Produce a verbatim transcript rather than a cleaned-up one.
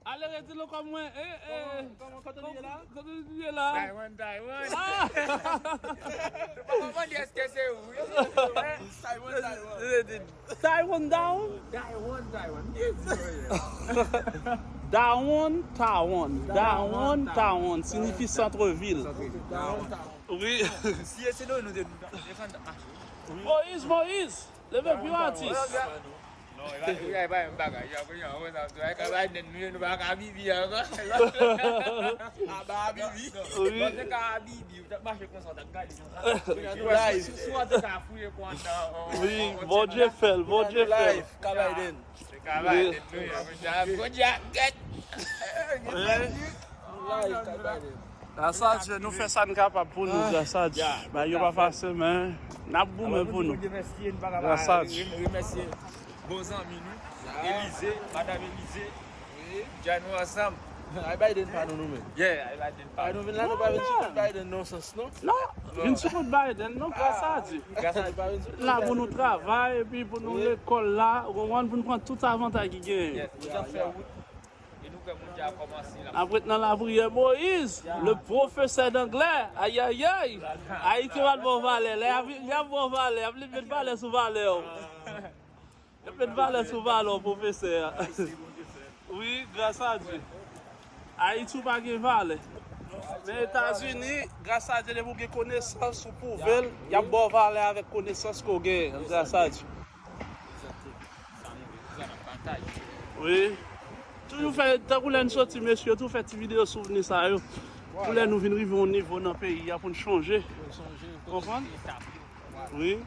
Ale redi l ankò mwen. Eh, eh. Kòman, kòman, kote nou ye la? Kote nou ye la? Taiwan, Taiwan. Nou pa konprann èske se ou. Taiwan, Taiwan. Taiwan down? Taiwan, Taiwan. Dawon, Tawon. Dawon, Tawon. Siyifi santrevil. Wi. Si e se nou, nou te defann mache. Moyiz, Moyiz. Leve pi atis. Non, e pa e pa menm bagay. Yo, yo, yo, sa, sa, e ka bay nen nou, nou pa ka bibi ankò. Aba bibi. Wi. Lòt te ka bibi, ou t ap mache konsa, ou t ap gade konsa. Kounya nou live. Si ou te ka fouye kon anndan. Wi, Bondye fè l, Bondye fè l. Live, ka bay nen. Se ka bay nen nou, yo, kounya, Bondye a gèt. Live, ka bay nen. Gras a Dye, nou fè sa n kapab pou nou, gras a Dye. Bagay yo pa fasil, men n ap goumen pou nou. Gras a Dye. Remèsye bon zanmi nou, Elize, madanm Elize, djay nou ansanm. Ay Biden pa nou, nou menm. Yeah, ay Biden pa nou. Nou vin la, nou pa vin sou kont Biden non sans, non? Non, vin sou kont Biden, non, gras a Dye. Gras a Dye. La pou nou travay, epi pou nou lekòl la, ou konprann, pou nou pran tout avantaj ki genyen. Yes, nou ap fè wout. E nou kwè Bondye a kòmanse la. N ap ret nan lapriyè. Moyiz, le pwofesè danglè. Ayayay. Ayiti pral ba w valè. Lè y ap, y ap ba w valè. Y ap met valè sou valè w. Y ap met valè sou valè w, pwofesè a. Wi, gras a Dye. Ayiti ou pa gen valè. Men Etazini, gras a Dye, depi w gen konesans, ou pwouve l, y ap ba w valè avèk konesans ke w genyen, gras a Dye. Wi. Toujou fè, tankou lè n soti, mesye, toujou fè ti videyo souvni sa yo. Pou lè nou vin rive yon nivo nan peyi a, pou n chonje. Konprann? Wi.